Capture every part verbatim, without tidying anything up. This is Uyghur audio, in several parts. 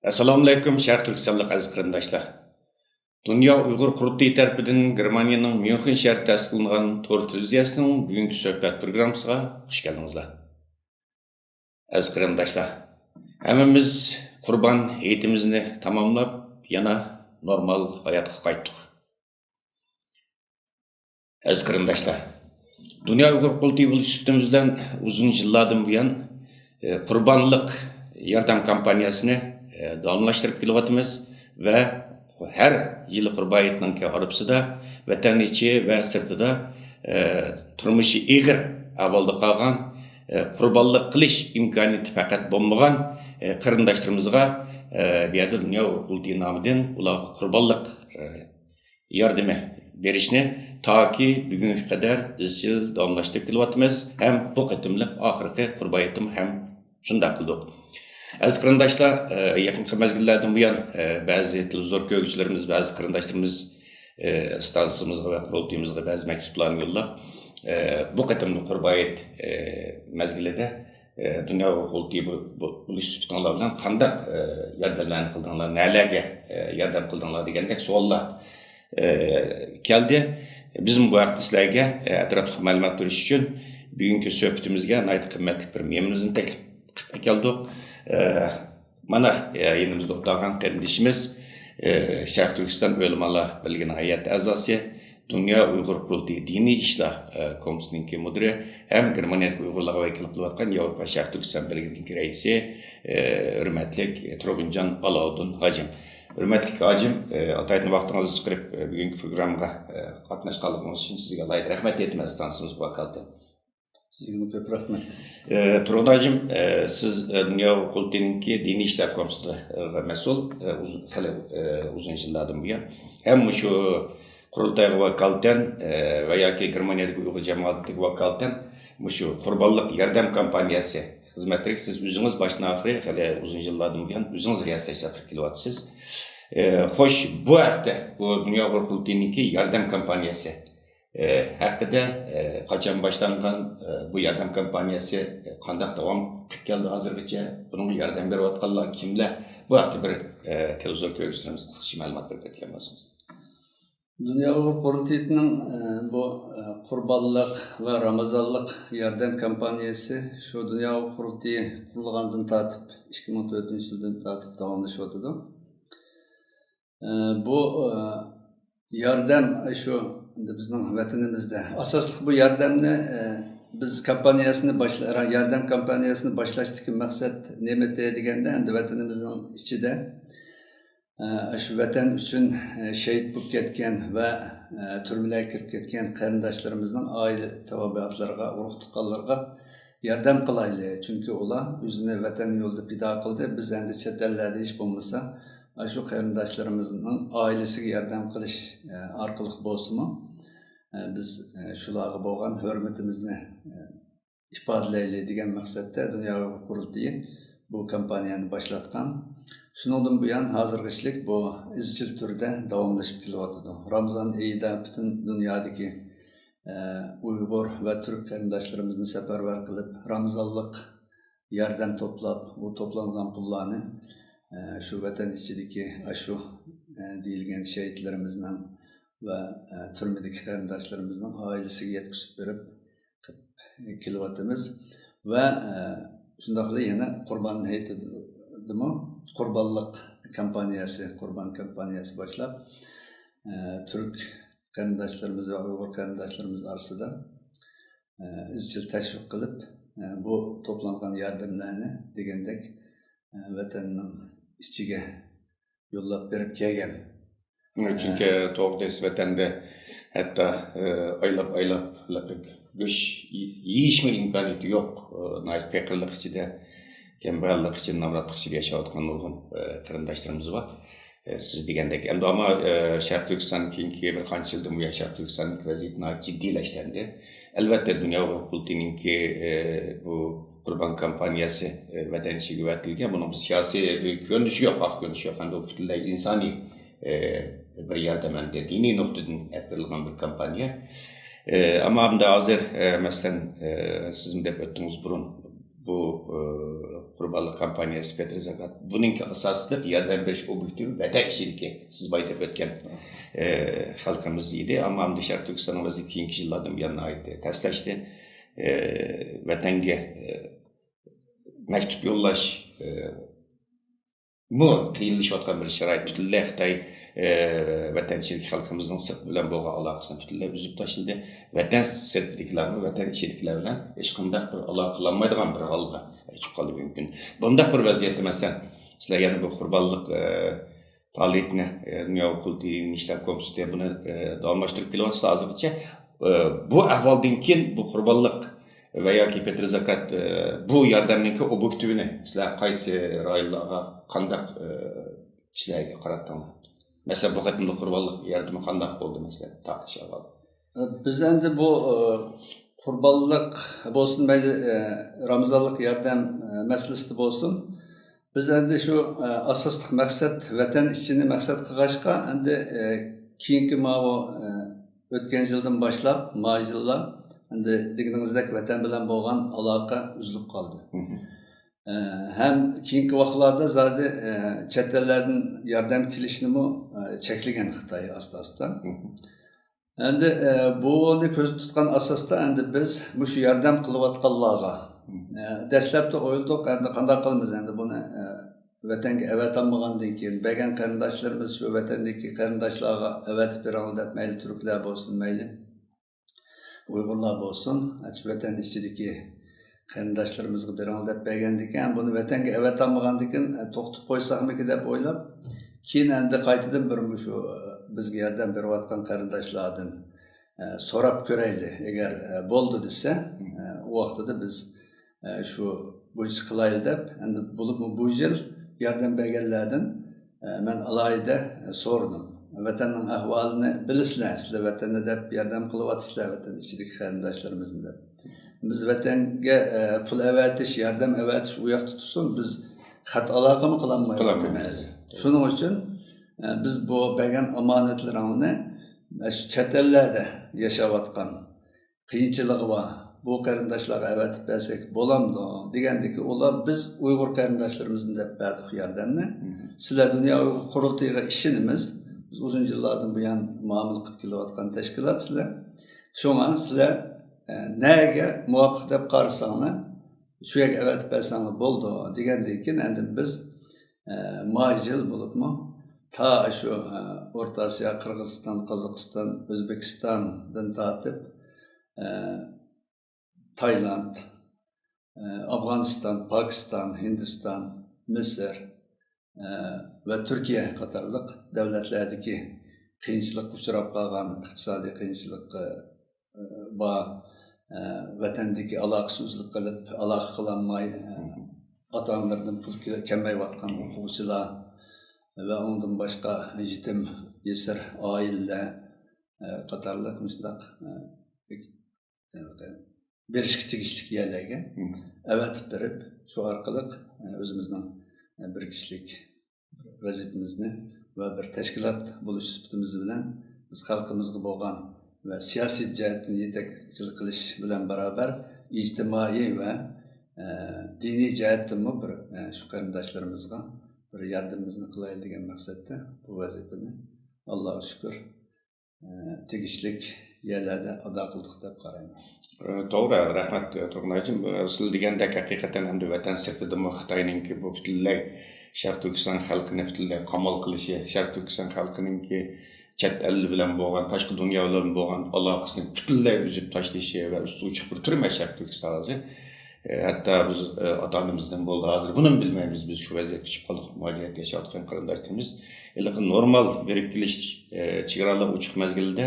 ئەسسالامۇئەلەيكۇم، شەرقىي تۈركىستانلىق ئەزىز قېرىنداشلار. دۇنيا ئۇيغۇر قۇرۇلتىيى تەرىپىدىن گېرمانىيەنىڭ ميۇنخېن شەھىرىدە تەسىس قىلىنغان تور تېلېۋىزىيەسىنىڭ بۈگۈنكى سۆھبەت پروگراممىسىغا خۇش كەلدىڭىزلار. ئەزىز قېرىنداشلار، ھەممىمىز قۇربان ھېيتىمىزنى تاماملاپ، يەنە نورمال ھاياتقا قايتتۇق. ئەزىز قېرىنداشلار، دۇنيا ئۇيغۇر قۇرۇلتىيى بولۇش سۈپىتىمىز بىلەن ئۇزۇن يىللاردىن بۇيان، ئى، قۇربانلىق ياردەم كامپانىيەسىنى، ئى، داۋاملاشتۇرۇپ كېلىۋاتىمىز ۋە ھەر يىلى قۇربان ھېيتنىڭكى ئارىپسىدا ۋەتەن ئىچى ۋە سىرتىدا، ئى، تۇرمۇشى ئېغىر ئەھۋالدا قالغان، ئى، قۇربانلىق قىلىش ئىمكانىيىتى پەقەت بولمىغان، ئى، قېرىنداشلىرىمىزغا، ئى، بۇ يەردە دۇنيا ئۇيغۇر قۇرۇلتىيى نامىدىن ئۇلارغا قۇربانلىق، ئى، ياردىمى بېرىشنى تاكى بۈگۈنگە قەدەر ئىزچىل داۋاملاشتۇرۇپ كېلىۋاتىمىز ھەم بۇ قېتىملىق ئاخىرقى قۇربان ھېيتمۇ ھەم شۇنداق قىلدۇق. ئەزىز قېرىنداشلار، ئە، يېقىنقى مەزگىللەردىن بۇيان، ئە، بەزى تېلېۋىزور كۆرگۈچىلىرىمىز، بەزى قېرىنداشلىرىمىز، ئە، ئىستانسىمىزغا ۋە قۇرۇلتىيىمىزغا بەزى مەكتۇپلارنى يوللاپ، ئە، بۇ قېتىملىق قۇربان ھېيت، ئە، مەزگىلىدە ئە، دۇنيا قۇرۇلتىيى بۇ، بۇ، بولۇش سۈپىتىڭلار بىلەن قانداق، ئە، ياردەملەرنى قىلدىڭلار، نەلەرگە، ئە، ياردەم قىلدىڭلار دېگەندەك سوئاللار، ئە، كەلدى. بىزمۇ بۇ ھەقتە سىلەرگە، ئە، ئەتراپلىق مەلۇمات بېرىش ئۈچۈن بۈگۈنكى سۆھبىتىمىزگە ناھايىتى قىممەتلىك بىر مېھمىنىمىزنى تەكلىپ قىلىپ ئەكەلدۇق. ئە، مانا، ئە، يېنىمىزدا ئولتۇرغان قېرىندىشىمىز، ئە، شەرقىي تۈركىستان ئۆلىمالار بىرلىكىنىڭ ھەيئەت ئەزاسى، دۇنيا ئۇيغۇر قۇرۇلتىيى دىنىي ئىشلار، ئە، كومىتېتىنىڭكى مۇدىرى ھەم گېرمانىيەدىكى ئۇيغۇرلارغا ۋەكىللىك قىلىۋاتقان ياۋروپا شەرقىي تۈركىستان بىرلىكىنىڭكى رەئىسى، ئە، ھۆرمەتلىك تۇرغۇنجان ئالاۋۇدۇن ھاجىم. ھۆرمەتلىك ھاجىم، ئە، ئاتايتىن ۋاقتىڭىزنى چىقىرىپ، ئە، بۈگۈنكى پروگراممىغا، ئە، قاتناشقانلىقىڭىز ئۈچۈن سىزگە ئالاھىدە رەھمەت ئېيتىمەن ئىستانسىمىز ۋاكالىتەن. سىزگىمۇ كۆپ رەھمەت. ئە، تۇرغۇن ھاجىم، ئە، سىز، ئە، دۇنيا قۇرۇلتىيىنىڭكى دىنىي ئىشلار كومىتېتىغا مەسئۇل، ئە، ئۇز-، خېلى، ئە، ئۇزۇن يىللاردىن بۇيان ھەم مۇشۇ قۇرۇلتايغا ۋاكالىتەن، ئە، ۋە ياكى گېرمانىيەدىكى ئۇيغۇر جامائىتىگە ۋاكالىتەن مۇشۇ قۇربانلىق ياردەم كامپانىيەسى خىزمەتلىرىگە سىز ئۆزىڭىز باشتىن ئاخىرى خېلى ئۇزۇن يىللاردىن بۇيان ئۆزىڭىز رىياسەتچىلىك قىلىپ كېلىۋاتىسىز. ئە، خوش، بۇ ھەقتە بۇ دۇنيا ئۇيغۇر قۇرۇلتىيىنىڭكى ياردەم كامپانىيەسى ئى، ھەققىدە، ئى، قاچان باشلانغان، ئى، بۇ ياردەم كامپانىيەسى، ئى، قانداق داۋام قىلىپ كەلدى ھازىرغىچە؟ بۇنىڭغا ياردەم بېرىۋاتقانلار كىملەر؟ بۇ ھەقتە بىر، ئى، تېلېۋىزور كۆرگۈچىلىرىمىزگە قىسقىچە مەلۇمات بېرىپ ئۆتكەن بولسىڭىز. دۇنيا ئۇيغۇر قۇرۇلتىيىنىڭ، ئى، بۇ، ئى، قۇربانلىق ۋە رامىزانلىق ياردەم كامپانىيەسى شۇ دۇنيا ئۇيغۇر قۇرۇلتىيى قۇرۇلغاندىن تارتىپ، ئىككى مىڭ تۆتىنچى يىلدىن تارتىپ داۋاملىشىۋاتىدۇ. ئە، بۇ، ئە، ياردەم، ئە، شۇ ئەمدى بىزنىڭ ۋەتىنىمىزدە ئاساسلىق بۇ ياردەمنى، ئە، بىز كامپانىيەسىنى باشلا-، ياردەم كامپانىيەسىنى باشلاشتىكى مەقسەت نېمىدى دېگەندە، ئەمدى ۋەتىنىمىزنىڭ ئىچىدە، ئە، شۇ ۋەتەن ئۈچۈن، ئە، شېھىت بولۇپ كەتكەن ۋە، ئە، تۈرمىلەرگە كىرىپ كەتكەن قېرىنداشلىرىمىزنىڭ ئائىلە تاۋابىئاتلىرىغا، ئۇرۇق تۇغقانلىرىغا ياردەم قىلايلى، چۈنكى ئۇلار ئۆزىنى ۋەتەن يولىدا پىدا قىلدى. بىز ئەمدى چەت ئەللەردە ھېچ بولمىسا، ئاشۇ قېرىنداشلىرىمىزنىڭ ئائىلىسىگە ياردەم قىلىش، ئە، ئارقىلىق بولسىمۇ، ئە، بىز، ئە، شۇلارغا بولغان ھۆرمىتىمىزنى، ئە، ئىپادىلەيلى دېگەن مەقسەتتە دۇنيا ئۇيغۇر قۇرۇلتىيى بۇ كامپانىيەنى باشلاتقان. شۇنىڭدىن بۇيان ھازىرغىچىلىك بۇ ئىزچىل تۈردە داۋاملىشىپ كېلىۋاتىدۇ. رامىزان ئېيىدا پۈتۈن دۇنيادىكى ئە، ئۇيغۇر ۋە تۈرك قېرىنداشلىرىمىزنى سەپەرۋەر قىلىپ، رامىزانلىق ياردەم توپلاپ، ئۇ توپلانغان پۇللارنى، ئە، شۇ ۋەتەن ئىچىدىكى ئاشۇ، ئە، دېيىلگەن شېھىتلىرىمىزنىڭ ۋە، ئە، تۈرمىدىكى قېرىنداشلىرىمىزنىڭ ئائىلىسىگە يەتكۈزۈپ بېرىپ كېلىۋاتىمىز. ۋە، ئە، شۇنداقلا يەنە قۇربان ھېيتىدىمۇ قۇربانلىق كامپانىيەسى، قۇربان كامپانىيەسى باشلاپ، ئە، تۈرك قېرىنداشلىرىمىز ۋە ئۇيغۇر قېرىنداشلىرىمىز ئارىسىدا، ئە، ئىزچىل تەشۋىق قىلىپ، ئە، بۇ توپلانغان ياردەملەرنى دېگەندەك، ئە، ۋەتەننىڭ ئىچىگە يوللاپ بېرىپ كەلگەن. ئە، چۈنكى توغرا دەيسىز، ۋەتەندە ھەتتا، ئە، ئايلاپ، ئايلاپ گۆش يېيىشمۇ ئىمكانىيىتى يوق. ئە، ناھايىتى پېقىرلىق ئىچىدە، كەمبەغەللىك ئىچىدە، نامراتلىق ئىچىدە ياشاۋاتقان نۇرغۇن، ئە، قېرىنداشلىرىمىز بار. ئە، سىز دېگەندەك. ئەمدى ئەمما، ئە، شەرقىي تۈركىستاننىڭكى بىر قانچە يىلدىن بۇيان شەرقىي تۈركىستاننىڭكى ۋەزىيىتى ناھايىتى جىددىيلەشتى ئەمدى. ئەلۋەتتە، دۇنيا ئۇيغۇر قۇرۇلتىيىنىڭكى، ئە، بۇ قۇربان كامپانىيەسى، ئە، ۋەتەن ئىچىگە ئەۋەتىلگەن. بۇنىڭ بىر سىياسىي، ئە، كۆرۈنۈشى يوق، ئاق كۆرۈنۈشى يوق. ئەمدى بۇ پۈتۈنلەي ئىنسانىي، ئە، بىر ياردەم ئەمدى دىنىي نۇقتىدىن ئېلىپ بېرىلغان بىر كامپانىيە. ئە، ئەمما ئەمدى ھازىر، ئە، مەسىلەن، ئە، سىزمۇ دەپ ئۆتتىڭىز بۇرۇن، بۇ، ئە، قۇربانلىق كامپانىيەسى، پېتىر زاكات، بۇنىڭكى ئاساسلىق ياردەم بېرىش ئوبيېكتى ۋەتەن ئىچىدىكى، سىز بايا دەپ ئۆتكەن، ئە، خەلقىمىز ئىدى. ئەمما ئەمدى شەرقىي تۈركىستاننىڭ ۋەزىيىتى كېيىنكى يىللاردىن بۇيان ناھايىتى تەسلەشتى. ئە، ۋەتەنگە، ئە، مەكتۇپ يوللاش، ئە، مۇ قىيىنلىشىۋاتقان بىر شارائىت، پۈتۈنلەي خىتاي، ئە، ۋەتەن ئىچىدىكى خەلقىمىزنىڭ سىرت بىلەن بولغان ئالاقىسىنى پۈتۈنلەي ئۈزۈپ تاشلىدى. ۋەتەن سىرتىدىكىلەرمۇ ۋەتەن ئىچىدىكىلەر بىلەن ھېچقانداق بىر ئالاقە قىلالمايدىغان بىر ھالغا چۈشۈپ قالدى بۈگۈنكى كۈن. بۇنداق بىر ۋەزىيەتتە، مەسىلەن، سىلەر يەنە بۇ قۇربانلىق، ئە، پائالىيىتىنى، ئە، دۇنيا ھوقۇق قۇرۇلتىيى نىشتەر كومىتېتى بۇنى، ئە، داۋاملاشتۇرۇپ كېلىۋاتىسىلەر ھازىرغىچە. ئە، بۇ ئەھۋالدىن كېيىن بۇ قۇربانلىق ۋە ياكى پېتىر زاكات، ئە، بۇ ياردەمنىڭكى ئوبيېكتىۋىنى سىلەر قايسى رايونلارغا، قانداق، ئە، كىشىلەرگە قاراتتىڭلار؟ مەسىلەن، بۇ قېتىملىق قۇربانلىق ياردىمى قانداق بولدى، مەسىلەن، تارقىتىش ئەھۋالى؟ بىز ئەمدى بۇ، ئە، قۇربانلىق بولسۇن مەيلى، ئە، رامىزانلىق ياردەم، ئە، مەسىلىسىدە بولسۇن، بىز ئەمدى شۇ، ئە، ئاساسلىق مەقسەت، ۋەتەن ئىچىنى مەقسەت قىلغاچقا، ئەمدى، ئە، كېيىنكى ماۋۇ، ئە، ئۆتكەن يىلدىن باشلاپ، ما يىللار، ئەمدى دېگىنىڭىزدەك ۋەتەن بىلەن بولغان ئالاقە ئۈزۈلۈپ قالدى. ئە، ھەم كېيىنكى ۋاقىتلاردا زادى، ئە، چەت ئەللەردىن ياردەم كېلىشىنىمۇ، ئە، چەكلىگەن خىتاي ئاستا-ئاستا. ئەمدى، ئە، بۇنى كۆزدە تۇتقان ئاساستا ئەمدى بىز مۇشۇ ياردەم قىلىۋاتقانلارغا، ئە، دەسلەپتە ئويلىدۇق، ئەمدى قانداق قىلىمىز ئەمدى بۇنى، ئە، ۋەتەنگە ئەۋەتالمىغاندىن كېيىن، بەرگەن قېرىنداشلىرىمىز شۇ ۋەتەندىكى قېرىنداشلارغا ئەۋەتىپ بېرىڭلار دەپ، مەيلى تۈركلەر بولسۇن، مەيلى ئۇيغۇرلار بولسۇن، ئەتە ۋەتەن ئىچىدىكى قېرىنداشلىرىمىزغا بېرىڭلار دەپ بەرگەندىكىن، بۇنى ۋەتەنگە ئەۋەتالمىغاندىكىن، ئە، توختىتىپ قويساقمىكىن دەپ ئويلاپ، كېيىن ئەمدى قايتىدىن بىر مۇشۇ، ئە، بىزگە ياردەم بېرىۋاتقان قېرىنداشلاردىن، ئە، سوراپ كۆرەيلى. ئەگەر، ئە، بولدى دېسە، ئە، ئۇ ۋاقتىدا بىز، ئە، شۇ بويىچە قىلايلى دەپ، ئەمدى بولۇپمۇ بۇ يىل ياردەم بەرگەنلەردىن، ئە، مەن ئالاھىدە، ئە، سورىدىم. ۋەتەننىڭ ئەھۋالىنى بىلىسىلەر، سىلەر ۋەتەندە دەپ ياردەم قىلىۋاتىسىلەر ۋەتەن ئىچىدىكى قېرىنداشلىرىمىزنى دەپ. بىز ۋەتەنگە، ئە، پۇل ئەۋەتىش، ياردەم ئەۋەتىش ئۇ ياقتا تۇرسۇن، بىز خەت ئالاقىمۇ قىلالمايۋاتىمىز. قىلالمايمىز. شۇنىڭ ئۈچۈن، ئە، بىز بۇ بەرگەن ئامانەتلىرىڭنى، ئە، شۇ چەت ئەللەردە ياشاۋاتقان، قىيىنچىلىقى بار بۇ قېرىنداشلارغا ئەۋەتىپ بەرسەك بولامدۇ دېگەندىكى، ئۇلار بىز ئۇيغۇر قېرىنداشلىرىمىزنى دەپ بەردۇق ياردەمنى. سىلەر دۇنيا ئۇيغۇر قۇرۇلتىيىغا ئىشىنىمىز. بىز ئۇزۇن يىللاردىن بۇيان مۇئامىلە قىلىپ كېلىۋاتقان تەشكىلات سىلەر. شۇڭا سىلەر، ئە، نەگە مۇۋاپىق دەپ قارىساڭلار، شۇ يەرگە ئەۋەتىپ بەرسەڭلار بولىدۇ دېگەندىن كېيىن، ئەندىن بىز، ئە، ما يىل بولۇپمۇ تا شۇ، ئە، ئورتا ئاسىيا، قىرغىزىستان، قازاقىستان، ئۆزبېكىستاندىن تارتىپ، ئە، تايلاند، ئە، ئافغانىستان، پاكىستان، ھىندىستان، مىسىر، ئە، ۋە تۈركىيە قاتارلىق دۆلەتلەردىكى قىيىنچىلىققا ئۇچراپ قالغان، ئىقتىسادىي قىيىنچىلىققا، ئە، بار، ئە، ۋەتەندىكى ئالاقىسى ئۈزۈلۈپ قېلىپ، ئالاقە قىلالماي، ئە، ئاتا-ئانىلىرىدىن پۇل كېلەلمەيۋاتقان ئوقۇغۇچىلار ۋە ئۇنىڭدىن باشقا يېتىم، يېسىر ئائىلىلەر، ئە، قاتارلىق مۇشۇنداق، ئە، بېرىشكە تېگىشلىك يەرلەرگە ئەۋەتىپ بېرىپ، شۇ ئارقىلىق، ئە، ئۆزىمىزنىڭ، ئە، بىر كىشىلىك ۋەزىپىمىزنى ۋە بىر تەشكىلات بولۇش سۈپىتىمىز بىلەن بىز خەلقىمىزغا بولغان ۋە سىياسىي جەھەتتىن يېتەكچىلىك قىلىش بىلەن بارابەر ئىجتىمائىي ۋە، ئە، دىنىي جەھەتتىنمۇ بىر، ئە، شۇ قېرىنداشلىرىمىزغا بىر ياردىمىمىزنى قىلايلى دېگەن مەقسەتتە بۇ ۋەزىپىنى، ئاللاغا شۈكۈر، ئە، تېگىشلىك يەرلەردە ئادا قىلدۇق دەپ قارايمەن. ئە، توغرا، رەھمەت، تۇرغۇن ھاجىم. ئە، سىز دېگەندەك، ھەقىقەتەن ئەمدى ۋەتەن سىرتىدىمۇ خىتاينىڭكى بۇ پۈتۈنلەي شەرقىي تۈركىستان خەلقىنى پۈتۈنلەي قامال قىلىشى، شەرقىي تۈركىستان خەلقىنىڭكى چەت ئەل بىلەن بولغان، تاشقى دۇنيا بىلەن بولغان ئالاقىسىنى پۈتۈنلەي ئۈزۈپ تاشلىشى ۋە ئۈستىگە چىقىپ بىر تۈرمە شەرقىي تۈركىستان ھازىر. ئە، ھەتتا بىز، ئە، ئاتا-ئانىمىزدىن بولدى، ھازىر بۇنىمۇ بىلمەيمىز، بىز شۇ ۋەزىيەتكە چۈشۈپ قالدۇق، مۇھاجىرەتتە ياشاۋاتقان قېرىنداشلىرىمىز ھېلىقى نورمال بېرىپ كېلىش، ئە، چېگرالىق ئوچۇق مەزگىلىدە،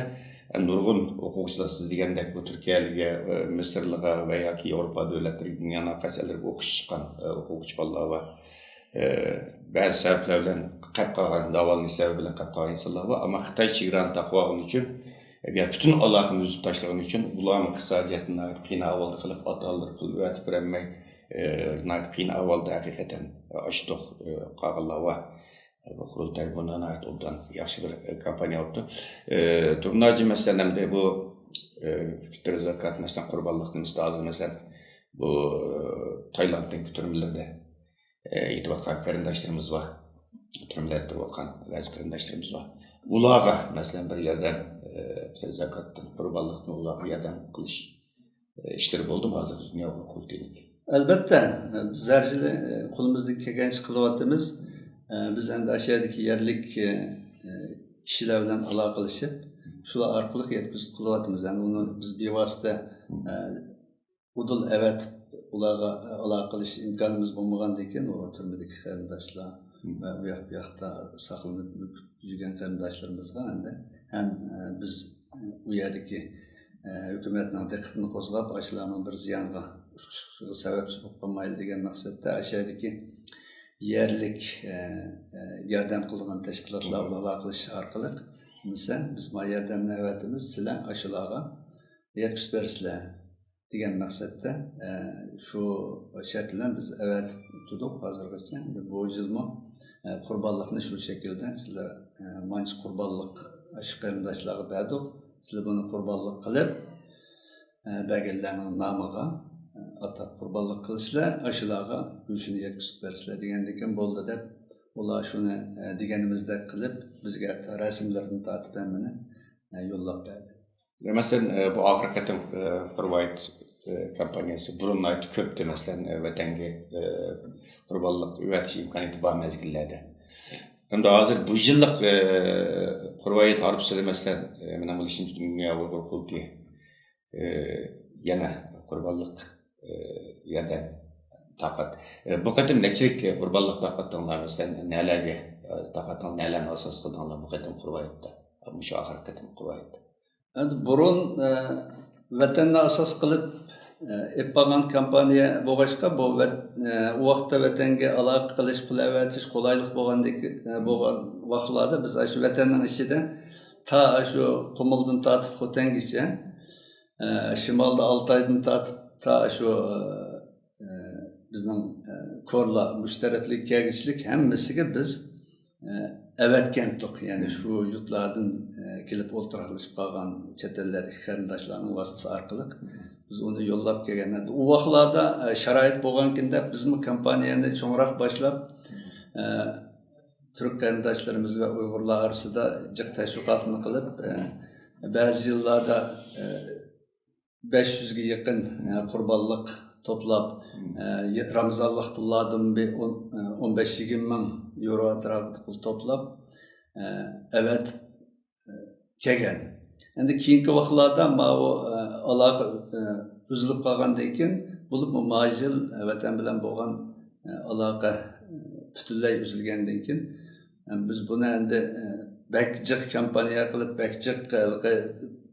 ئە، نۇرغۇن ئوقۇغۇچىلار سىز دېگەندەك بۇ تۈركىيەلىگە، ئە، مىسىرلىغا ۋە ياكى ياۋروپا دۆلەتلىرىگە، دۇنيانىڭ ھەر قايسى ئەللىرىگە ئوقۇشقا چىققان، ئە، ئوقۇغۇچى بالىلار بار. ئە، بەزى سەۋەبلەر بىلەن قېلىپ قالغان، داۋالىنىش سەۋەبى بىلەن قېلىپ قالغان ئىنسانلار بار. ئەمما خىتاي چېگرانى تاقىۋالغىنى ئۈچۈن، ئە، يەنى پۈتۈن ئالاقىنى ئۈزۈپ تاشلىغىنى ئۈچۈن ئۇلارمۇ ئىقتىسادىي جەھەتتىن ناھايىتى قىيىن ئەھۋالدا قېلىپ، ئاتا-ئانىلىرى پۇل ئەۋەتىپ بېرەلمەي، ئە، ناھايىتى قىيىن ئەھۋالدا ھەقىقەتەن ئاشتۇق، ئە، قالغانلار بار. بۇ قۇرۇلتاي بۇنى ناھايىتى ئوبدان، ياخشى بىر، ئە، كامپانىيە بوپتۇ. ئە، تۇرغۇن ھاجى، مەسىلەن، ئەمدى بۇ، ئە، پىتىر زاكات، مەسىلەن، قۇربانلىقتىن ئۈستى ھازىر، مەسىلەن، بۇ، ئە، تايلاندنىڭ تۈرمىلىرىدە، ئە، يېتىۋاتقان قېرىنداشلىرىمىز بار. تۈرمىلەردە تۇرۇۋاتقان بەزى قېرىنداشلىرىمىز بار. ئۇلارغا، مەسىلەن، بىر ياردەم، ئە، زاكاتتىن، قۇربانلىقتىن ئۇلارغا ياردەم قىلىش، ئە، ئىشلىرى بولدىمۇ ھازىر بىز دۇنيا ئۇيغۇر قۇرۇلتىيىنىڭ؟ ئەلبەتتە، بىز ھەر يىلى، ئە، قولىمىزدىن كەلگەنچە قىلىۋاتىمىز. ئە، بىز ئەمدى ئاشۇ يەردىكى يەرلىك، ئە، كىشىلەر بىلەن ئالاقىلىشىپ، شۇلار ئارقىلىق يەتكۈزۈپ قىلىۋاتىمىز. يەنى ئۇنى بىز بىۋاسىتە، ئە، ئۇدۇل ئەۋەتىپ، ئۇلارغا ئالاقە قىلىش ئىمكانىمىز بولمىغاندىن كېيىن، ئۇ تۈرمىدىكى قېرىنداشلار ۋە ئۇ ياق، بۇ ياقتا ساقلىنىپ يۈرگەن قېرىنداشلىرىمىزغا ئەمدى ھەم، ئە، بىز ئۇ يەردىكى، ئە، ھۆكۈمەتنىڭ دىققىتىنى قوزغاپ، ئاشۇلارنىڭ بىر زىيانغا ئۇچرىشىغا سەۋەبچى بولۇپ قالمايلى دېگەن مەقسەتتە، ئاشۇ يەردىكى يەرلىك، ئە، ئە، ياردەم قىلىدىغان تەشكىلاتلار بىلەن ئالاقىلىشىش ئارقىلىق، مىسە، بىز ما ياردەمنى ئەۋەتىمىز، سىلەر ئاشۇلارغا يەتكۈزۈپ بېرىسىلەر دېگەن مەقسەتتە، ئە، شۇ شەرت بىلەن بىز ئەۋەتىپ تۇردۇق ھازىرغىچە. ئەمدى بۇ يىلمۇ، ئە، قۇربانلىقنى شۇ شەكىلدە سىلەر، ئە، مانچە قۇربانلىق ئاشۇ قېرىنداشلارغا بەردۇق. سىلەر بۇنى قۇربانلىق قىلىپ، ئە، بەرگەنلەرنىڭ نامىغا، ئە، ئاتاپ قۇربانلىق قىلىسىلەر، ئاشۇلارغا گۆشىنى يەتكۈزۈپ بېرىسىلەر دېگەندىكىن بولدى دەپ، ئۇلار شۇنى، ئە، دېگىنىمىزدەك قىلىپ، بىزگە ھەتتا رەسىملىرىنى تارتىپ ھەممىنى، ئە، يوللاپ بەردى. مەسىلەن، ئە، بۇ ئاخىرقى قېتىم، ئە، قۇربان ھېيت، ئە، كامپانىيەسى بۇرۇن ناھايىتى كۆپتى، مەسىلەن، ئە، ۋەتەنگە، ئە، قۇربانلىق ئەۋەتىش ئىمكانىيىتى بار مەزگىللەردە. ئەمدى ھازىر بۇ يىللىق، ئە، قۇربان ھېيت ھارپىسىدا، مەسىلەن، ئە، مېنىڭ بىلىشىمچە، دۇنيا ئۇيغۇر قۇرۇلتىيى، ئە، يەنە قۇربانلىق، ئە، ياردەم تارقات-، ئە، بۇ قېتىم نەچچىلىك قۇربانلىق تارقاتتىڭلار؟ مەسىلەن، نەلەرگە، ئە، تارقاتتىڭلار، نەلەرنى ئاساس قىلدىڭلار بۇ قېتىم قۇربان ھېيتتا؟ مۇشۇ ئاخىرقى قېتىم قۇربان ھېيتتا. ئەمدى بۇرۇن، ئە، ۋەتەننى ئاساس قىلىپ، ئە، ئېلىپ بارغان كامپانىيە بولغاچقا، بۇ ۋەت-، ئە، ئۇ ۋاقىتتا ۋەتەنگە ئالاقە قىلىش، پۇل ئەۋەتىش قولايلىق بولغاندىكى، ئە، بولغان ۋاقىتلاردا بىز ئاشۇ ۋەتەننىڭ ئىچىدە تا ئاشۇ قۇمۇلدىن تارتىپ خوتەنگىچە، ئە، شىمالدا ئالتايدىن تارتىپ تا ئاشۇ، ئە، ئە، بىزنىڭ، ئە، كورلا مۇشۇ تەرەپلىككە كەلگۈچىلىك ھەممىسىگە بىز، ئە، ئەۋەتكەنتۇق. يەنى شۇ يۇرتلاردىن، ئە، كېلىپ ئولتۇراقلىشىپ قالغان چەت ئەللەردىكى قېرىنداشلارنىڭ ۋاسىتىسى ئارقىلىق بىز ئۇنى يوللاپ كەلگەن. ئۇ ۋاقىتلاردا، ئە، شارائىت بولغانكىن دەپ بىزمۇ كامپانىيەنى چوڭراق باشلاپ، ئە، تۈرك قېرىنداشلىرىمىز ۋە ئۇيغۇرلار ئارىسىدا جىق تەشۋىقاتنى قىلىپ، ئە، بەزى يىللاردا، ئە، بەش يۈزگە يېقىن، ئە، قۇربانلىق توپلاپ، ئە، رامىزانلىق پۇللاردىن بىر ئون، ئە، ئون بەش يىگىرمە مىڭ يورو ئەتراپىدا پۇل توپلاپ، ئە، ئەۋەتىپ، ئە، كەلگەن. ئەمدى كېيىنكى ۋاقىتلاردا ماۋۇ، ئە، ئالاقە، ئە، ئۈزۈلۈپ قالغاندىن كېيىن، بولۇپمۇ ما يىل، ئە، ۋەتەن بىلەن بولغان، ئە، ئالاقە، ئە، پۈتۈنلەي ئۈزۈلگەندىن كېيىن، بىز بۇنى ئەمدى، ئە، بەك جىق كامپانىيە قىلىپ، بەك جىق ھېلىقى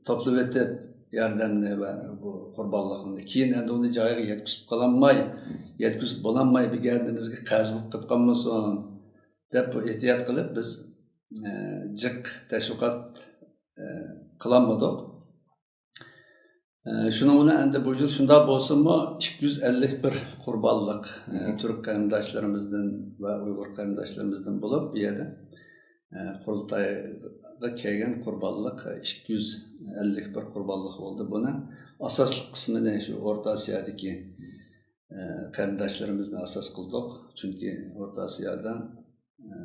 توپلىۋېتىپ ياردەمنى ۋە بۇ قۇربانلىقنى، كېيىن ئەمدى ئۇنى جايىغا يەتكۈزۈپ قالالماي، يەتكۈزۈپ بولالماي بىر گەدىنىمىزگە قەرز بولۇپ قېلىپ قالمىسۇن دەپ بۇ ئېھتىيات قىلىپ بىز، ئە، جىق تەشۋىقات، ئە، قىلالمىدۇق. ئە، شۇنىڭ بىلەن ئەمدى بۇ يىل شۇنداق بولسىمۇ، ئىككى يۈز ئەللىك بىر قۇربانلىق، ئە، تۈرك قېرىنداشلىرىمىزدىن ۋە ئۇيغۇر قېرىنداشلىرىمىزدىن بولۇپ، بۇ يەردە، ئە، قۇرۇلتايغا كەلگەن قۇربانلىق، ئە، ئىككى يۈز ئەللىك بىر قۇربانلىق بولدى. بۇنى ئاساسلىق قىسمىنى شۇ ئورتا ئاسىيادىكى، ئە، قېرىنداشلىرىمىزنى ئاساس قىلدۇق. چۈنكى ئورتا ئاسىيادا ئە،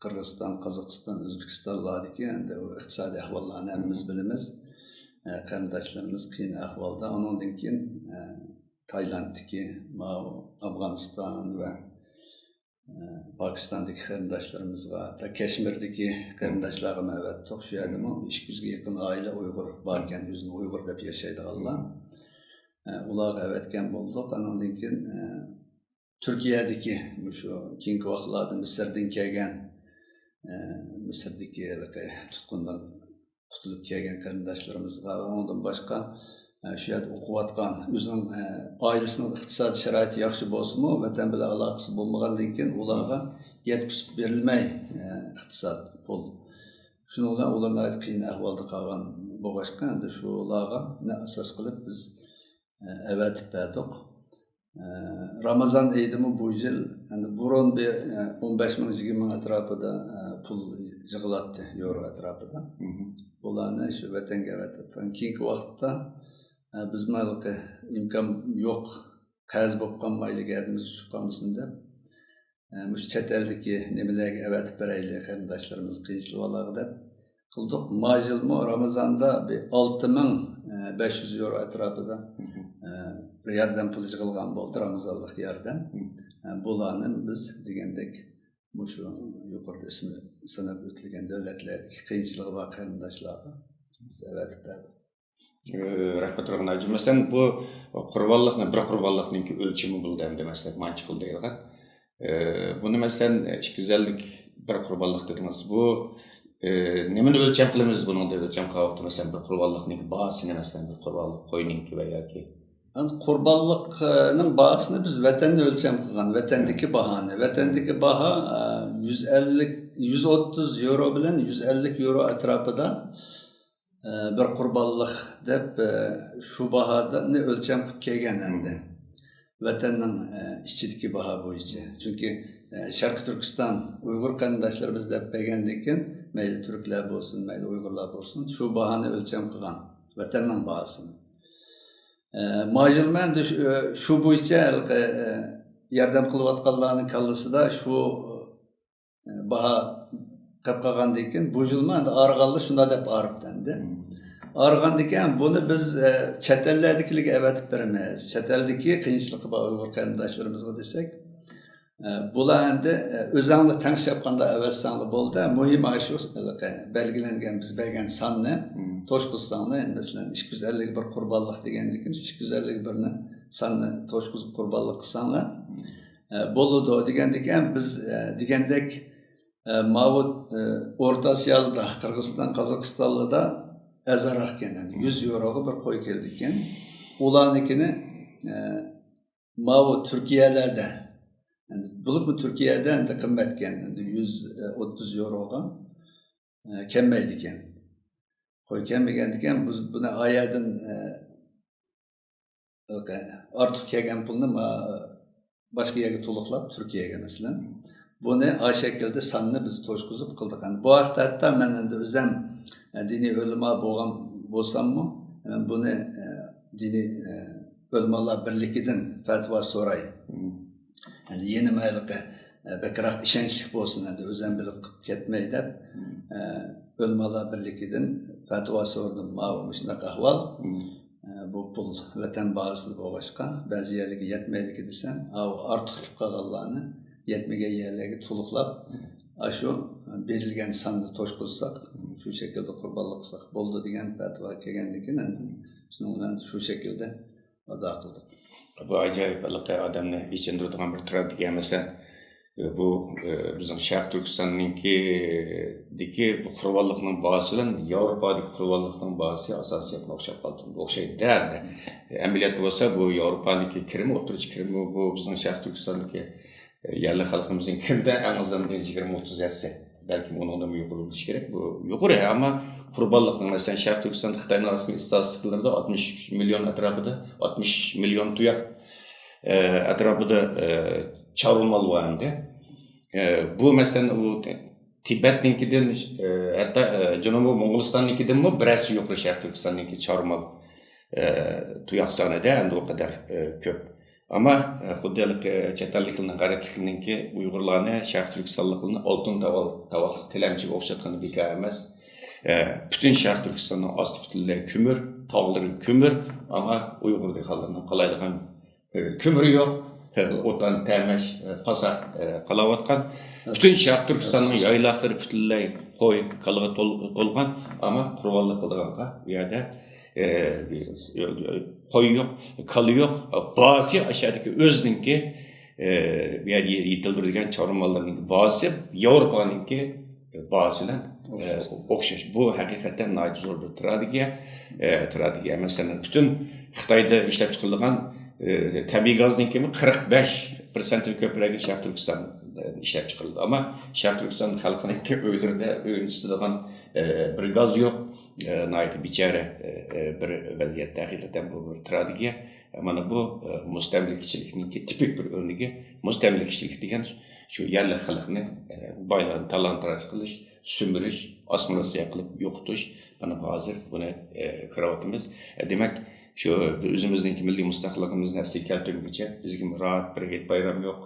قىرغىزىستان، قازاقىستان، ئۆزبېكىستانلاردىكى ئەمدى ئۇ ئىقتىسادىي ئەھۋاللارنى ھەممىمىز بىلىمىز. ئە، قېرىنداشلىرىمىز قىيىن ئەھۋالدا. ئۇنىڭدىن كېيىن، ئە، تايلاندتىكى، ماۋۇ ئافغانىستان ۋە، ئە، پاكىستاندىكى قېرىنداشلىرىمىزغا، ھەتتا كەشمىردىكى قېرىنداشلارغىمۇ ئەۋەتتۇق. شۇ يەردىمۇ ئىككى يۈزگە يېقىن ئائىلە ئۇيغۇر باركەن، ئۆزىنى ئۇيغۇر دەپ ياشايدىغانلار. ئە، ئۇلارغا ئەۋەتكەن بولدۇق. ئانىڭدىن كېيىن، ئە، تۈركىيەدىكى مۇشۇ كېيىنكى ۋاقىتلاردا مىسىردىن كەلگەن، ئە، مىسىردىكى ھېلىقى تۇتقۇندىن قۇتۇلۇپ كەلگەن قېرىنداشلىرىمىزغا ۋە ئۇنىڭدىن باشقا، ئە، شۇ يەردە ئوقۇۋاتقان، ئۆزىنىڭ، ئە، ئائىلىسىنىڭ ئىقتىسادىي شارائىتى ياخشى بولسىمۇ، ۋەتەن بىلەن ئالاقىسى بولمىغاندىن كېيىن ئۇلارغا يەتكۈزۈپ بېرىلمەي، ئە، ئىقتىساد، پۇل. شۇنىڭ بىلەن ئۇلار ناھايىتى قىيىن ئەھۋالدا قالغان بولغاچقا، ئەمدى شۇلارغا ئاساس قىلىپ بىز ئەۋەتىپ بەردۇق. ئە، رامازان ئېيىدىمۇ بۇ يىل، ئەمدى بۇرۇن بىر، ئە، ئون بەش مىڭ، يىگىرمە مىڭ ئەتراپىدا، ئە، پۇل يىغىلاتتى، يورو ئەتراپىدا. بۇلارنى شۇ ۋەتەنگە ئەۋەتىۋاتقان. كېيىنكى ۋاقىتتا، ئە، بىزمۇ ھېلىقى ئىمكان يوق، قەرز بولۇپ قالمايلى، گەدىنىمىز چۈشۈپ قالمىسۇن دەپ، ئە، مۇشۇ چەت ئەلدىكى نېمىلەرگە ئەۋەتىپ بېرەيلى، قېرىنداشلىرىمىز قىيىنچىلىۋالغان دەپ قىلدۇق. ما يىلمۇ رامىزاندا بىر ئالتە مىڭ بەش يۈز يورو ئەتراپىدا، ئە، بىر ياردەم پۇلى يىغىلغان بولدى، رامىزانلىق ياردەم. ئە، بۇلارنى بىز دېگەندەك مۇشۇ يۇقىرىدا ئىسمى ساناپ ئۆتۈلگەن دۆلەتلەردىكى قىيىنچىلىقى بار قېرىنداشلارغا بىز ئەۋەتىپ بەردۇق. ئى، رەھمەت، رەھمەت. مەسىلەن، بۇ قۇربانلىقنى، بىر قۇربانلىقنىڭكى ئۆلچىمى بولدى ئەمدى، مەسىلەن، مانچە پۇل دەيدىغان. ئى، بۇنى، مەسىلەن، ئىككى يۈز ئەللىك بىر قۇربانلىق دېدىڭىز. بۇ، ئى، نېمىنى ئۆلچەم قىلىمىز بۇنىڭدا؟ ئۆلچەم قىلغان ۋاقىتتا، مەسىلەن، بىر قۇربانلىقنىڭكى باھاسىنى، مەسىلەن، بىر قۇربانلىق قوينىڭكى ۋە ياكى ئەمدى قۇربانلىقنىڭ باھاسىنى بىز ۋەتەندە ئۆلچەم قىلغان، ۋەتەندىكى باھانى. ۋەتەندىكى باھا، ئە، يۈز ئەللىك، يۈز ئوتتۇز يورو بىلەن يۈز ئەللىك يورو ئەتراپىدا، ئە، بىر قۇربانلىق دەپ، ئە، شۇ باھانى ئۆلچەم قىلىپ كەلگەن ئەمدى. ۋەتەننىڭ، ئە، ئىچىدىكى باھا بويىچە. چۈنكى، ئە، شەرقىي تۈركىستان ئۇيغۇر قېرىنداشلىرىمىز دەپ بەرگەندىن كېيىن، مەيلى تۈركلەر بولسۇن، مەيلى ئۇيغۇرلار بولسۇن، شۇ باھانى ئۆلچەم قىلغان، ۋەتەننىڭ باھاسىنى. ئە، ما يىلمۇ ئەمدى شۇ، شۇ بويىچە ھېلىقى، ئە، ياردەم قىلىۋاتقانلارنىڭ كاللىسىدا شۇ، ئە، باھا قېلىپ قالغاندىن كېيىن، بۇ يىلمۇ ئەمدى ئارىغانلا شۇنداق دەپ ئارىپتۇ ئەمدى. ئارىغاندىن كېيىن بۇنى بىز، ئە، چەت ئەللەردىكىلەرگە ئەۋەتىپ بېرىمىز. چەت ئەلدىكى قىيىنچىلىقى بار ئۇيغۇر قېرىنداشلىرىمىزغا دېسەك، ئە، بۇلار ئەمدى، ئە، ئۆزەڭلار تەڭشەپ قانداق ئەۋەتسەڭلار بولدى. مۇھىم ئاشۇ ھېلىقى بەلگىلەنگەن، بىز بەرگەن ساننى توشقۇزساڭلار، ئەمدى مەسىلەن، ئىككى يۈز ئەللىك بىر قۇربانلىق دېگەندىكىن، شۇ ئىككى يۈز ئەللىك بىرنى ساننى توشقۇزۇپ قۇربانلىق قىلساڭلار، ئە، بولىدۇ دېگەندىكىن، بىز، ئە، دېگەندەك، ئە، ماۋۇ، ئە، ئورتا ئاسىيالىدا قىرغىزىستان، قازاقىستانلىدا ئەرزانراق ئىكەن، يەنى يۈز يوروغا بىر قوي كېلىدىكەن. ئۇلارنىڭكىنى، ئە، ماۋۇ تۈركىيەلەردە، يەنى بولۇپمۇ تۈركىيەدە ئەمدى قىممەتكەن، ئەمدى يۈز ئوتتۇز يوروغا، ئە، كەلمەيدىكەن. قوي كەلمىگەندىكەن، بىز بۇنى ئايەردىن، ئە، ئارتۇق كەلگەن پۇلنى ما-، باشقا يەرگە تولۇقلاپ، تۈركىيەگە مەسىلەن. بۇنى ئاشۇ شەكىلدە ساننى بىز توشقۇزۇپ قىلدۇق. ئەمدى بۇ ھەقتە ھەتتا مەن ئەمدى ئۆزەم، ئە، دىنىي ئۆلىما بولغان بولساممۇ، مەن بۇنى، ئە، دىنىي، ئە، ئۆلىمالار بىرلىكىدىن پەتىۋا سوراي. يەنى يەنە مەيلىقى، ئە، بەكرەك ئىشەنچلىك بولسۇن، ئەمدى ئۆزەم بىلىپ قىلىپ كەتمەي دەپ، ئە، ئۆلىمالار بىرلىكىدىن پەتىۋا سورىدىم. ماۋۇ مۇشۇنداق ئەھۋال. ئە، بۇ پۇل ۋەتەن باھاسىدا بولغاچقا، بەزى يەرلەرگە يەتمەيدىكەن دېسەم، ئاۋۇ ئارتۇق كېلىپ قالغانلارنى يەتمىگەن يەرلەرگە تولۇقلاپ، ئاشۇ بېرىلگەن ساننى توشقۇزساق، شۇ شەكىلدە قۇربانلىق قىلساق بولىدۇ دېگەن پەتىۋا كەلگەندىن كېيىن، شۇنىڭ بىلەن شۇ شەكىلدە ئادا قىلدۇق. بۇ ئاجايىپ ھېلىقى ئادەمنى ئېچىندۇرىدىغان بىر تراگېدىيە. مەسىلەن، بۇ، ئە، بىزنىڭ شەرقىي تۈركىستاننىڭكىدىكى بۇ قۇربانلىقنىڭ باھاسى بىلەن ياۋروپادىكى قۇربانلىقنىڭ باھاسى ئاساسىيەتنى ئوخشاپ قالدى. ئوخشايدۇ-دە ئەمدى. ئەمەلىيەتتە بولسا بۇ ياۋروپانىڭكى كىرىمى، ئوتتۇرىچە كىرىمى بۇ بىزنىڭ شەرقىي تۈركىستاندىكى، ئە، يەرلىك خەلقىمىزنىڭ كىرىمىدە ئەڭ ئازاندىن يىگىرمە ئوتتۇز ھەسسە. بەلكىم ئۇنىڭدىنمۇ يۇقىرى بولۇشى كېرەك. بۇ يۇقىرى، ئەمما قۇربانلىقنىڭ، مەسىلەن، شەرقىي تۈركىستاندا خىتاينىڭ رەسمىي ئىستاتىستىكىلىرىدا ئاتمىش مىليون ئەتراپىدا، ئاتمىش مىليون تۇياق، ئە، ئەتراپىدا، ئە، چارۋا مال بار ئەمدى. ئە، بۇ، مەسىلەن، ئۇ تىبەتنىڭكىدىن، ئە، ھەتتا، ئە، جەنۇبىي موڭغۇلىستاننىڭكىدىنمۇ بىر ھەسسە يۇقىرى شەرقىي تۈركىستاننىڭكى چارۋا مال، ئە، تۇياق سانىدا ئەمدى ئۇ قەدەر، ئە، كۆپ. ئەمما، ئە، خۇددى ھېلىقى چەت ئەللىكلەرنىڭ، غەربلىكلەرنىڭكى ئۇيغۇرلارنى، شەرقىي تۈركىستانلىقلارنى ئالتۇن تاۋا-، تاۋاقلىق تىلەمچىگە ئوخشاتقىنى بىكار ئەمەس. ئە، پۈتۈن شەرقىي تۈركىستاننىڭ ئاستى پۈتۈنلەي كۆمۈر، تاغلىرى كۆمۈر، ئەمما ئۇيغۇر دېھقانلىرىنىڭ قالايدىغان، ئە، كۆمۈرى يوق. ئوتتان تەمەش، ئە، پاساق، ئە، قالاۋاتقان. پۈتۈن شەرقىي تۈركىستاننىڭ يايلاقلىرى پۈتۈنلەي قوي، كالىغا تول-، تولغان، ئەمما قۇربانلىق قىلىدىغانغا ئۇ يەردە، ئە، قوي يوق، كالا يوق، باھاسى ئاشۇ يەردىكى ئۆزىنىڭكى، ئە، بۇ يەردە يېتىلدۈرۈلگەن چارۋا ماللىرىنىڭكى باھاسى ياۋروپانىڭكى باھاسى بىلەن، ئە، ئوخشاش. بۇ ھەقىقەتەن ناھايىتى زور بىر تراگېدىيە. ئە، تراگېدىيە. مەسىلەن، پۈتۈن خىتايدا ئىشلەپچىقىرىلغان، ئە، تەبىئىي گازنىڭكىمۇ قىرىق بەش پىرسەنتتىن كۆپرەكى شەرقىي تۈركىستان، ئە، ئىشلەپچىقىرىلىدۇ. ئەمما شەرقىي تۈركىستان خەلقىنىڭكى ئۆيلىرىدە ئۆيىنى ئىسسىتىدىغان، ئە، بىر گاز يوق. ئە، ناھايىتى بىچارە، ئە، ئە، بىر ۋەزىيەتتە ھەقىقەتەن بۇ بىر تراگېدىيە. مانا بۇ، ئە، مۇستەملىكىچىلىكنىڭكى تىپىك بىر ئۆرنىكى. مۇستەملىكىچىلىك دېگەن شۇ يەرلىك خەلقنى، ئە، بايلىقىنى تالان-تاراج قىلىش، سۈمۈرۈش، ئاسما-راسسىيە قىلىپ يوقىتىش. مانا ھازىر بۇنى، ئە، كۆرۈۋاتىمىز. ئە، دېمەك، شۇ ئۆزىمىزنىڭكى مىللىي مۇستەقىللىقىمىزنى ئەسلىگە كەلتۈرگۈچە بىزگە راھەت بىر ھېيت بايرام يوق.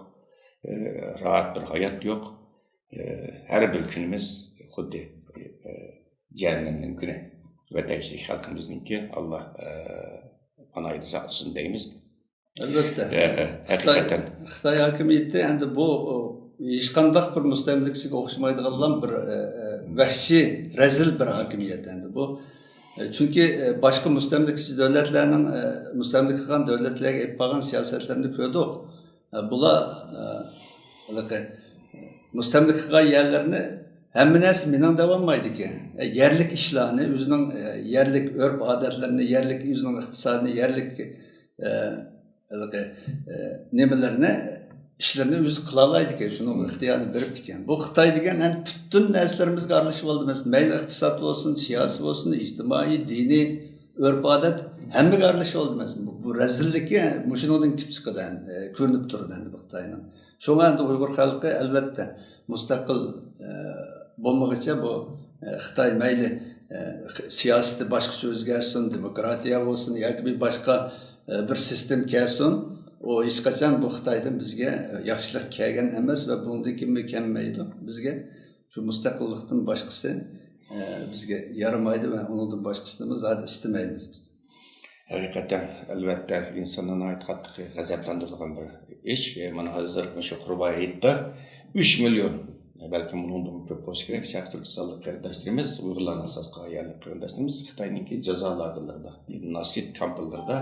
ئە، راھەت بىر ھايات يوق. ئە، ھەر بىر كۈنىمىز خۇددى، ئە، جەھەننەمنىڭ كۈنى. ۋەتەن ئىچىدىكى خەلقىمىزنىڭكى، ئاللا، ئە، پاناھىدا ساقلىسۇن دەيمىز. ئەلۋەتتە. ئە، ئە، خىتاي، ھەقىقەتەن. خىتاي ھاكىمىيىتى ئەمدى بۇ، ئۇ، ھېچقانداق بىر مۇستەملىكىچىگە ئوخشىمايدىغانلا بىر، ئە، ئە، ۋەھشىي، رەزىل بىر ھاكىمىيەت ئەمدى بۇ. ئە، چۈنكى، ئە، باشقا مۇستەملىكىچى دۆلەتلەرنىڭ، ئە، مۇستەملىكە قىلغان دۆلەتلەرگە ئېلىپ بارغان سىياسەتلىرىنى كۆردۇق. ئە، بۇلار، ئە، ھېلىقى مۇستەملىكە قىلغان يەرلىرىنى ھەممە نەرسە مېنىڭ دەۋالمايدىكەن. ئە، يەرلىك ئىشلارنى، ئۆزىنىڭ، ئە، يەرلىك ئۆرپ-ئادەتلىرىنى، يەرلىك ئۆزىنىڭ ئىقتىسادىنى، يەرلىك، ئە، ھېلىقى، ئە، نېمىلىرىنى، ئىشلىرىنى ئۆزى قىلالايدىكەن، شۇنىڭ ئىختىيارىنى بېرىپتىكەن. بۇ خىتاي دېگەن ئەمدى پۈتۈن نەرسىلىرىمىزگە ئارىلىشىۋالدى ئەمەسمۇ. مەيلى ئىقتىساد بولسۇن، سىياسىي بولسۇن، ئىجتىمائىي، دىنىي، ئۆرپ-ئادەت ھەممىگە ئارىلىشىۋالدى ئەمەسمۇ. بۇ، بۇ رەزىللىكى مۇشۇنىڭدىن كېلىپ چىقىدۇ، ئە، كۆرۈنۈپ تۇرىدۇ ئەمدى بۇ خىتاينىڭ. شۇڭا ئەمدى ئۇيغۇر خەلقى ئەلۋەتتە مۇستەقىل، ئە، بولمىغۇچە بۇ، ئە، خىتاي مەيلى، ئە، سىياسىتى باشقىچە ئۆزگەرسۇن، دېموكراتىيە بولسۇن ياكى بىر باشقا، ئە، بىر سىستېما كەلسۇن، ئۇ ھېچقاچان بۇ خىتايدىن بىزگە، ئە، ياخشىلىق كەلگەن ئەمەس ۋە بۇنىڭدىن كېيىنمۇ كەلمەيدۇ بىزگە. شۇ مۇستەقىللىقتىن باشقىسى، ئە، بىزگە يارىمايدۇ ۋە ئۇنىڭدىن باشقىسىنىمۇ زادى ئىستىمەيمىز بىز. ھەقىقەتەن، ئەلۋەتتە، ئىنساننى ناھايىتى قاتتىق غەزەپلەندۈرىدىغان بىر ئىش. ئە، مانا ھازىر مۇشۇ قۇربان ھېيتتا ئۈچ مىليون، بەلكىم ئۇنىڭدىنمۇ كۆپ بولسا كېرەك، شەرقىي تۈركىستانلىق قېرىنداشلىرىمىز، ئۇيغۇرلارنى ئاساس قىلغان يەرلىك قېرىنداشلىرىمىز خىتاينىڭكى جازا لاگېرلىرىدا، يەنى ناسىيىت كامپلىرىدا،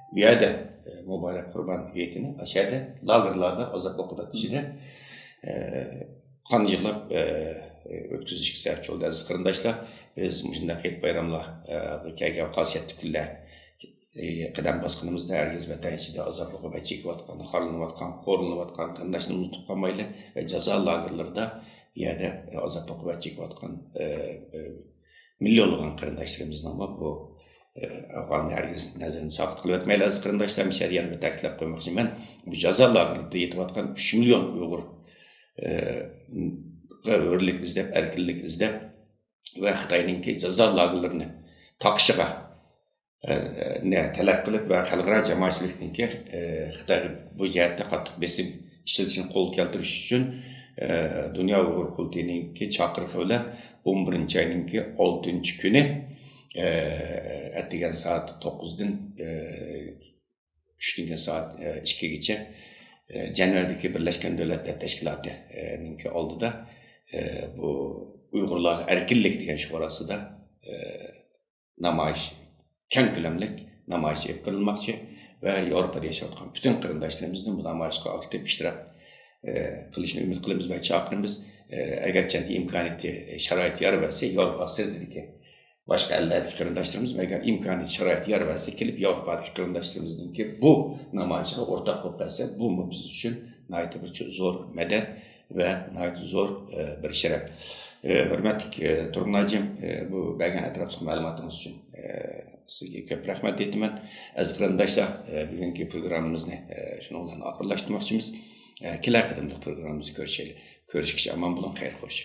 ئۇ يەردە، ئە، مۇبارەك قۇربان ھېيتىنى ئاشۇ يەردە لاگېرلاردا ئازاب ئوقۇبەت ئىچىدە، ئە، قان يىغلاپ، ئە، ئۆتكۈزۈشكە سەۋەبچى بولدى. ئەزىز قېرىنداشلار، بىز مۇشۇنداق ھېيت بايراملارغا كەلگەن خاسىيەتلىك كۈنلەر، ئە، قەدەم باسقىنىمىزدا ھەرگىز ۋەتەن ئىچىدە ئازاب ئوقۇبەت چېكىۋاتقان، خارلىنىۋاتقان، خورلىنىۋاتقان قېرىنداشلىرىمىزنى ئۇنتۇپ قالمايلى ۋە جازا لاگېرلىرىدا، ئۇ يەردە ئازاب ئوقۇبەت چېكىۋاتقان، ئە، ئە، مىليونلىغان قېرىنداشلىرىمىزنىڭمۇ بۇ، ئە، ئەھۋالىنى ھەرگىز نەزەردىن ساقىت قىلىۋەتمەيلى، ئەزىز قېرىنداشلار. مۇشۇ يەردە يەنە بىر تەكىتلەپ قويماقچىمەن. بۇ جازا لاگېرىدا يېتىۋاتقان ئۈچ مىليون ئۇيغۇر، ئە، ھۆرلۈك ئىزدەپ، ئەركىنلىك ئىزدەپ ۋە خىتاينىڭكى جازا لاگېرلىرىنى تاقىشىغا، ئە، نى تەلەپ قىلىپ ۋە خەلقئارا جامائەتچىلىكنىڭكى، ئە، خىتايغا بۇ جەھەتتە قاتتىق بېسىم ئىشلىتىشنى قولغا كەلتۈرۈش ئۈچۈن، ئە، دۇنيا ئۇيغۇر قۇرۇلتىيىنىڭكى چاقىرىقى بىلەن ئون بىرىنچى ئاينىڭكى ئالتىنچى كۈنى، ئە، ئەتىگەن سائەت توققۇزدىن، ئە، چۈشتىن كېيىن سائەت، ئە، ئىككىگىچە، ئە، جەنۋەدىكى بىرلەشكەن دۆلەتلەر تەشكىلاتى، ئە، نىڭكى ئالدىدا، ئە، بۇ ئۇيغۇرلارغا ئەركىنلىك دېگەن شوئار ئاستىدا، ئە، نامايىش، كەڭ كۆلەملىك نامايىش ئېلىپ بېرىلماقچى ۋە ياۋروپادا ياشاۋاتقان پۈتۈن قېرىنداشلىرىمىزنى بۇ نامايىشقا ئاكتىپ ئىشتىراك، ئە، قىلىشىنى ئۈمىد قىلىمىز ۋە چاقىرىمىز. ئە، ئەگەرچە ئىمكانىيىتى، شارائىتى يار بەرسە، ياۋروپا سىرتىدىكى باشقا ئەللەردىكى قېرىنداشلىرىمىز، ئەگەر ئىمكانىيەت، شارائىت يار بەرسە، كېلىپ ياۋروپادىكى قېرىنداشلىرىمىزنىڭكى بۇ نامايىشىغا ئورتاق بولۇپ بەرسە، بۇمۇ بىز ئۈچۈن ناھايىتى بىر چو-، زور مەدەت ۋە ناھايىتى زور، ئە، بىر شەرەپ. ئە، ھۆرمەتلىك، ئە، تۇرغۇن ھاجىم، ئە، بۇ بەرگەن ئەتراپلىق مەلۇماتىڭىز ئۈچۈن، ئە، سىزگە كۆپ رەھمەت ئېيتىمەن. ئەزىز قېرىنداشلار، ئە، بۈگۈنكى پروگراممىمىزنى، ئە، شۇنىڭ بىلەن ئاخىرلاشتۇرماقچىمىز. ئە، كېلەر قېتىملىق پروگراممىمىزدا كۆرۈشەيلى. كۆرۈشكىچە ئامان بولۇڭ، خەير خوش.